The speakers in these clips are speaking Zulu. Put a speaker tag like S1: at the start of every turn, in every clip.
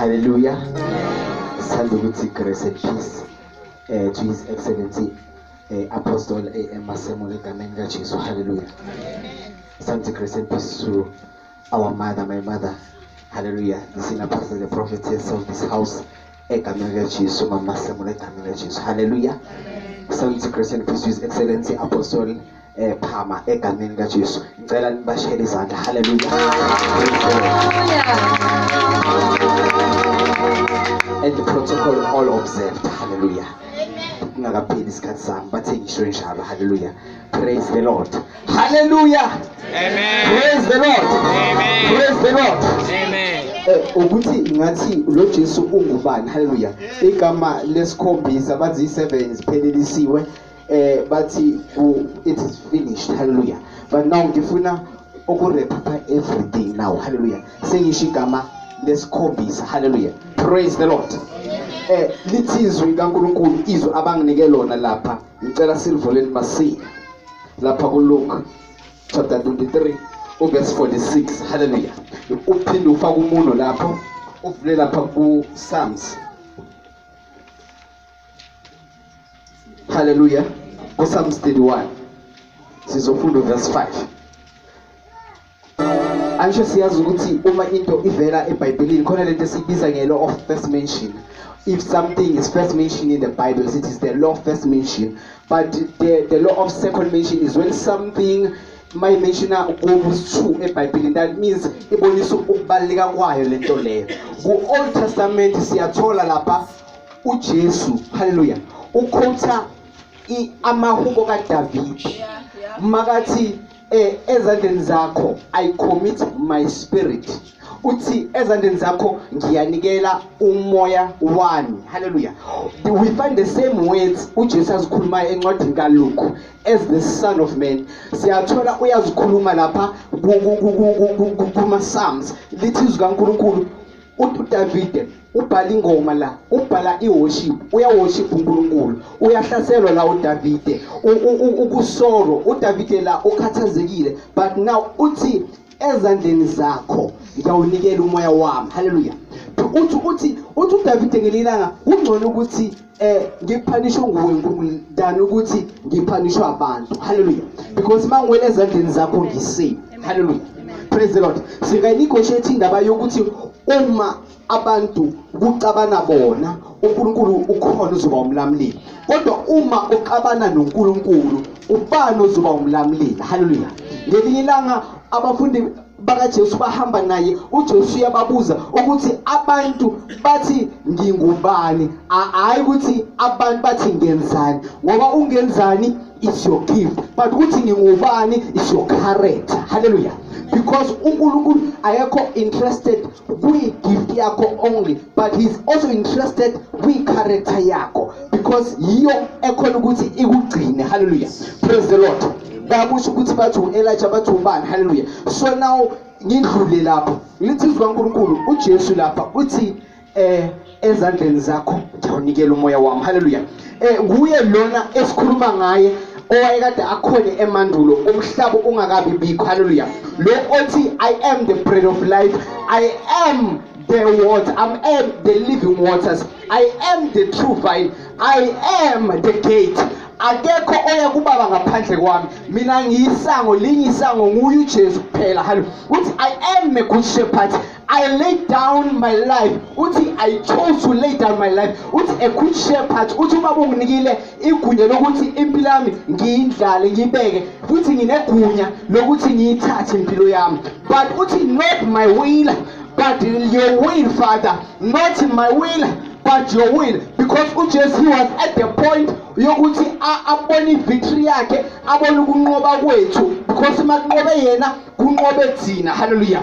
S1: Hallelujah. Sithanda ukuthi grace and peace to His Excellency Apostle A.M. Masemola egameni kaJesu. Hallelujah. Sithanda grace and peace to our mother, my mother. Hallelujah. The senior pastor, the prophetess of this house. Egameni kaJesu, Mama Masemola egameni kaJesu. Hallelujah. Sithanda grace and peace to His Excellency Apostle Phama egameni kaJesu. Ngicela nibashele izandla. Hallelujah. And the protocol all observed. Hallelujah. Kungakapheli isikhathi sami bathe ngisho njalo. Hallelujah. Praise the Lord. Hallelujah.
S2: Amen.
S1: Praise the Lord.
S2: Amen.
S1: Praise the Lord.
S2: Amen.
S1: Ukuthi ngathi lo Jesu ungubani. Hallelujah. Igama lesikhombisa bathi i7 ziphelelisiwe. Bathi it is finished. Hallelujah. But now ngifuna ukurepha everything now. Hallelujah. Sengisho igama lesikhombisa. Hallelujah. Praise the Lord. Lithi izwi kaNkulunkulu, izwi abanginike lona lapha, ngicela silivuleni masinya lapha ku Luke chapter 23 verse 46. Hallelujah. Uphinde ufake umuno lapho, uvule lapha ku Psalms. Hallelujah. Ku Psalms 31 sizofunda verse 5. Angisho siyazi ukuthi uma into ivela eBhayibhelini khona lento esiyibiza nge-law of first mention. If something is first mentioned in the Bible, it is the law of first mention. But the law of second mention is when something may mention goes to eBhayibhelini, that means ibonisa ukubaluleka kwayo lento leyo. Ku-Old Testament siyathola lapha uJesu, hallelujah, uquota amahubo kaDavid makathi ezandleni zakho I commit my spirit. Uthi ezandleni zakho ngiyanikela umoya wami. Hallelujah. We find the same words uJesu azikhuluma encwadini kaLuke as the Son of Man. Siyathola uyazikhuluma lapha kuma Psalms. Lithi izwi kaNkulunkulu uDavide ubhala ingoma la, ubhala iworship, uyaworship uNkulunkulu, uyahlaselwa la uDavide, ukusoro uDavide la ukhathazekile, but now uthi ezandleni zakho ngiyawunikela umoya wami. Hallelujah. Uthi uDavide ngelilanga kungcono ukuthi ngiphanishwe nguwe uNkulunkulu than ukuthi ngiphanishwe abantu. Hallelujah. Because mangwele ezandleni zakho ngisafe. Hallelujah. Praise the Lord. Singayinegotiate indaba yokuthi uma abantu kuxabana bona uNkulunkulu ukhona uzoba umlamleli, kodwa uma uxabana noNkulunkulu ubani ozoba umlamleli? Hallelujah. Ngelinye ilanga abafundi bakaJesu bahamba naye, uJesu uyababuza ukuthi abantu bathi ngingubani, hayi ukuthi abantu bathi ngenzani, ngoba ungenzani is your gift, but ukuthi ngingubani is your character. Hallelujah. Because uNkulunkulu ayekho interested kwi-gift yakho only, but he's also interested kwi-character yakho, because yiyo ekhona ukuthi ikugcine. Hallelujah. Praise the Lord. Bayabusho ukuthi bathi u-Elijah, bathi ubani. Hallelujah. So now ngidlule lapho, ngithi izwi kaNkulunkulu uJesu lapha uthi ezandleni zakho ngiyawunikela umoya wami. Hallelujah. Nguye lona esikhuluma ngaye owayekade akhona emandulo umhlaba ungakabi bikho. Hallelujah. Lo othi I am the bread of life, I am the water, I am the living waters, I am the true vine, I am the gate. Akekho oya kubaba ngaphandle kwami, mina ngiyisango, linye isango, nguye uJesu kuphela. Hallelujah. Uthi I am a good shepherd, I lay down my life. Uthi I chose to lay down my life. Uthi a good shepherd, uthi ubaba unginikile igunya lokuthi impilo yami ngiyindlale ngiyibeke, futhi nginegunya lokuthi ngiyithathe impilo yami, but uthi not my will but your will, Father, not my will but your will. Because uJesu, he was at the point yokuthi abone ivictory yakhe, abone ukunqoba kwethu, because makunqobe yena kunqobe thina. Hallelujah.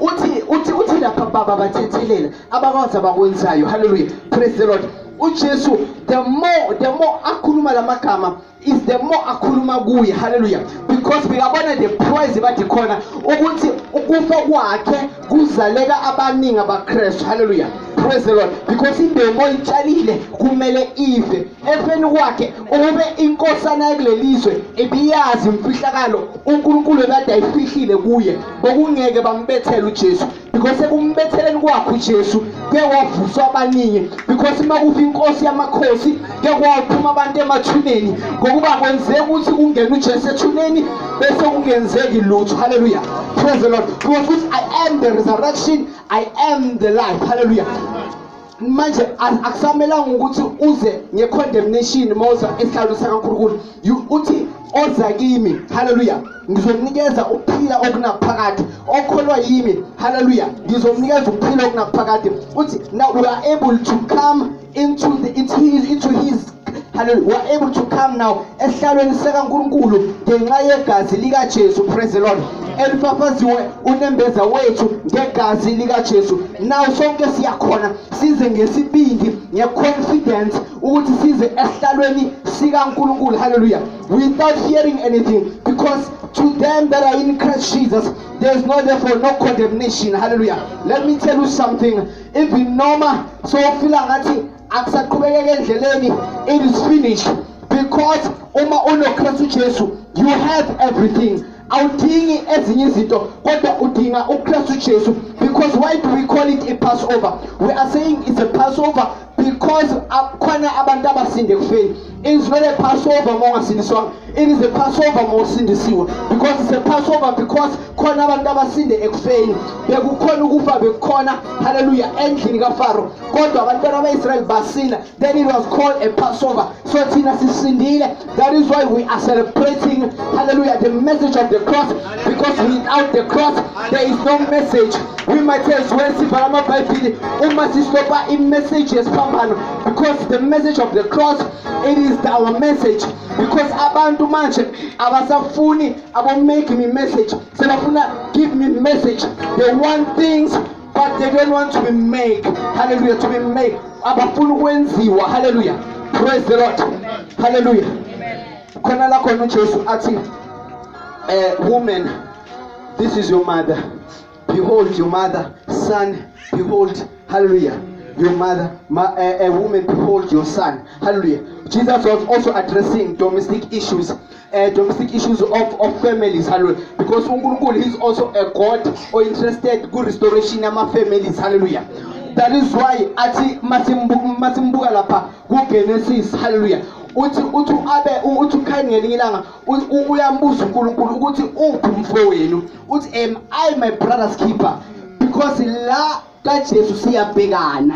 S1: Uthi lapha baba bathethelela abakwazi abakwenzayo. Hallelujah. Praise the Lord. uJesu the more akhuluma lamagama is the more akhuluma kuye. Hallelujah. Because uyabona the price bathi khona ukuthi ukufa kwakhe kuzaleka abaningi abaKristu. Hallelujah. Praise the Lord. Because imbewu oyitshalile kumele ife. Efeni kwakhe ukube inkosana yakulelizwe ibiyazi imfihlakalo uNkulunkulu ekade ayifihlile kuye, bokungeke bambethele uJesu. Because ekumbetheleni kwakhe uJesu kuye kwavuswa abaningi, because uma kufa inkosi yamakhosi kuye kwaphuma abantu emathuneni, ngokuba kwenzeka ukuthi kungene uJesu ethuneni bese kungenzeki lutho. Hallelujah, praise the Lord. Because uthi, "I am the resurrection, I am the life." Hallelujah. Manje akusamelanga ukuthi uze nge-condemnation mawuza esihlalweni sikaNkulunkulu. Uthi oza kimi, hallelujah, ngizomnikeza ukuphila okunaphakade. Okholwa yimi, hallelujah, ngizomnikeza ukuphila okunaphakade. Uthi now we are able to come into his, hallelujah, we are able to come now esihlalweni sikaNkulunkulu ngenxa yegazi likaJesu, praise the Lord, elifafaziwe unembeza wethu ngegazi likaJesu. Now sonke siyakhona size ngesibindi, nge-confidence, ukuthi size esihlalweni sikaNkulunkulu, hallelujah, without fearing anything, because to them that are in Christ Jesus there is no therefore no condemnation. Hallelujah. Let me tell you something: even noma sowufila ngathi akusaqhubekeka endleleni, it is finished, because uma unoKristu Jesu you have everything. Awudingi ezinye izinto, kodwa udinga uKristu Jesu. Because why do we call it a Passover? We are saying it's a Passover because khona abantu abasinde ekufeni. It is not a Passover uma ungasindiswanga, it is a Passover uma usindisiwe, because it's a Passover because khona abantu abasinde ekufeni. Bekukhona ukufa, bekukhona, hallelujah, endlini kaFaro, kodwa abantwana ba-Israyeli basinda. Then it was called a Passover. So thina sisindile. That is why we are celebrating, hallelujah, the message of the cross, because without the cross there is no message. We might as well sivala amabhayibhili uma sistopa i-message yesiphambano, because the message of the cross, it is our message, because abantu manje abasafuni abo-make me message, sebafuna give me message. They want things but they don't want to be made, hallelujah, to be made. Abafuna ukwenziwa. Hallelujah, praise the Lord. Hallelujah. Khona la khona uJesu athi, "Woman, this is your mother. Behold your mother. Son, behold," hallelujah, "your mother. A woman, behold your son." Hallelujah. Jesus was also addressing domestic issues, domestic issues of families. Hallelujah. Because uNkulunkulu, he's also a God or interested ku restoration yama families. Hallelujah. That is why athi masimbuka lapha kuGenesis, hallelujah, uthi abe uthi uKhaini ngelinye ilanga uyambuza uNkulunkulu ukuthi uphi umfowenu. Uthi, "Am I my brother's keeper?" Because la kaJesu siyabhekana,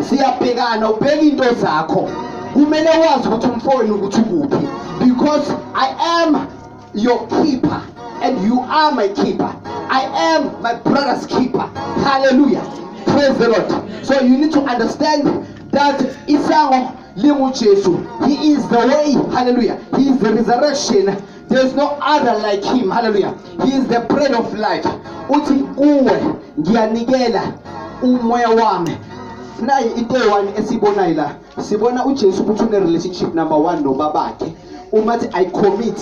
S1: siyabhekana. Ubheka into zakho, kumele wazi ukuthi umfowenu ukuthi ukuphi, because I am your keeper and you are my keeper. I am my brother's keeper. Hallelujah, praise the Lord. So you need to understand that isango linguJesu. He is the way. Hallelujah. He is the resurrection. There is no other like him. Hallelujah. He is the bread of life. Uthi kuwe ngiyanikela umoya wami. Nayi into eyi-one esiyibonayo la: sibona uJesu ukuthi une-relationship number one nobabakhe. Uma athi, "I commit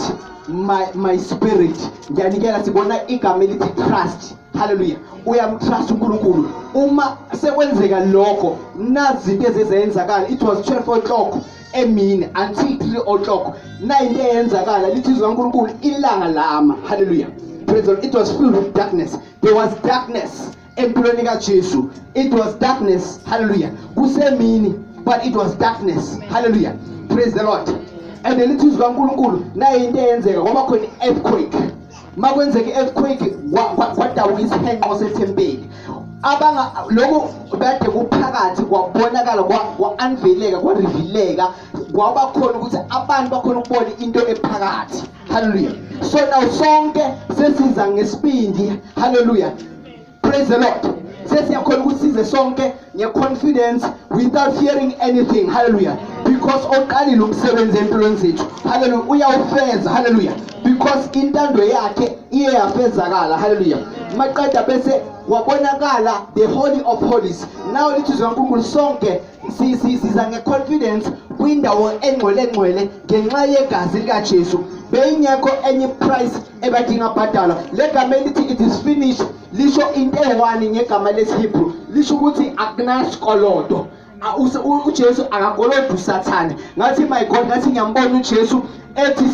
S1: my spirit," ngiyanikela, sibona igama elithi trust. Hallelujah. Uyamtrust uNkulunkulu. Uma sekwenzeka lokho, nazi izinto ezenzakala. It was 12 o'clock emini until 3 o'clock. Nayinto eyenzakala, lithi izwi kaNkulunkulu ilanga lama. Hallelujah, praise the Lord. It was filled with darkness. There was darkness empilweni kaJesu. It was darkness. Hallelujah. Kusemini, but it was darkness. Hallelujah, praise the Lord. And lithi izwi kaNkulunkulu nayo into eyenzeka, kwaba khona i-earthquake. Makwenzeka i-earthquake, kwadabuka isihenqo sethempeli. Abanga lokhu kade kuphakathi kwabonakala, kwa-unveileka, kwarevealeka, kwaba khona ukuthi abantu bakhona ukubona into ephakathi. Hallelujah. So now sonke sesiza ngesibindi. Hallelujah, praise the Lord. Sesiyakhona ukuthi size sonke nge-confidence without fearing anything. Hallelujah. Because oqalile umsebenzi empilweni zethu, hallelujah, uyawufeza. Hallelujah. Because intando yakhe iye yafezakala. Hallelujah. Maqeda bese wabonakala the Holy of Holies. Now lithi izwi kaNkulunkulu sonke siza nge-confidence kwindawo engcwele engcwele ngenxa yegazi likaJesu. Beyingekho enye price ebadinga bhadalwa. Le gama elithi "it is finished" lisho into eyi-one ngegama lesiHebrew, lisho ukuthi akunasikolodo. uJesu akagolodi uSathane. Ngathi my God, ngathi ngiyambona uJesu ethi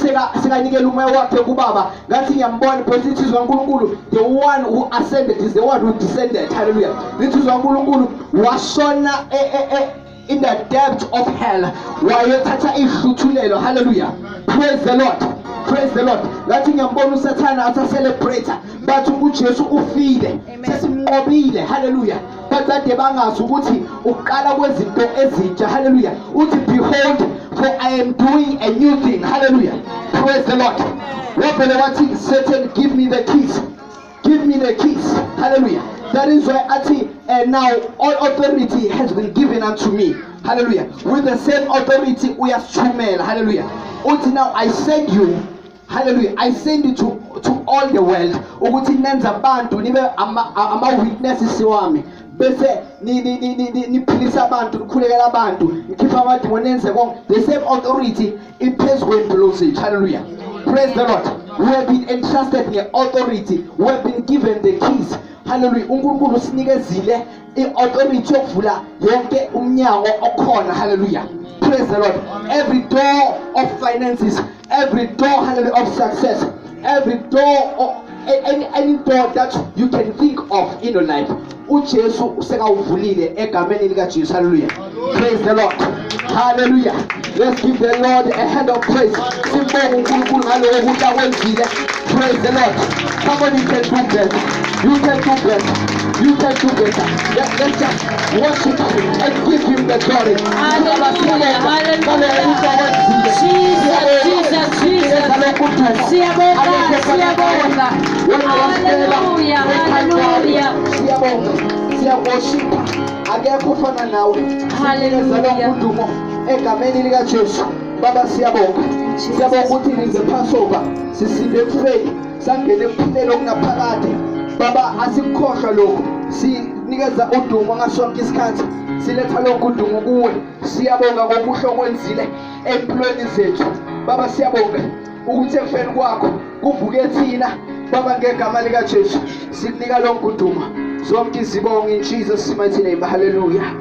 S1: sekanikela umoya wakhe kubaba. Ngathi ngiyambona because lithi izwi kaNkulunkulu, the one who ascended is the one who descended. Hallelujah. Lithi izwi kaNkulunkulu washona in the depth of hell, wayothatha ihluthulelo. Hallelujah. Praise the Lord. Praise the Lord. Ngathi ngiyambona uSathane asa-celebrate, bathi uJesu ufile, sesimnqobile. Hallelujah. But bangazi ukuthi uqala kwezinto ezintsha. Hallelujah. Uthi behold, for I am doing a new thing. Hallelujah. Praise the Lord. Wavele wathi, Satan, give me the keys. Give me the keys. Hallelujah. That is why athi, and now all authority has been given unto me. Hallelujah. With the same authority uyasithumela. Hallelujah. Uthi now I send you. Hallelujah. I send you to all the world ukuthi nenze abantu nibe ama witnesses wami, bese niphilisa abantu, nikhulekela abantu, nikhipha amadimoni, nenze konke. The same authority iphezu kwempilo zethu. Hallelujah. Praise the Lord. We have been entrusted the authority. We have been given the keys. Hallelujah. uNkulunkulu usinikezile i-authority yokuvula yonke umnyango okhona. Hallelujah. Praise the Lord. Every door of finances, every door, hallelujah, of success, every door of any door that you can think of in your life, uJesu usekawuvulile egameni likaJesu. Hallelujah. Praise the Lord. Hallelujah. Let's give the Lord a hand of praise. Simbonge uNkulunkulu ngaloko ukuthi akwenzile. Praise the Lord. Come on, you can do better. You can do better. You can do better. Let's just worship him and give him the glory.
S3: Hallelujah, hallelujah. Jesus, Jesus, Jesus. Siyabonga, siyabonga. Hallelujah, hallelujah.
S1: Siyabonga, siyaworship. Akekho ofana nawe.
S3: Hallelujah.
S1: Udumo egameni likaJesu. Baba, siyabonga, siyabonga ukuthi nize Passover, sisinde ekufeni, sangena ekuphileni okunaphakade. Baba, asikukhohlwa lokhu. Sinikeza udumo ngasonke isikhathi, siletha lonke udumo kuwe. Siyabonga ngokuhle okwenzile empilweni zethu. Baba, siyabonga ukuthi ekufeni kwakho kuvuke thina. Baba, ngegama likaJesu sikunika lonke udumo, zonke izibongo, in Jesus' mighty name. Hallelujah.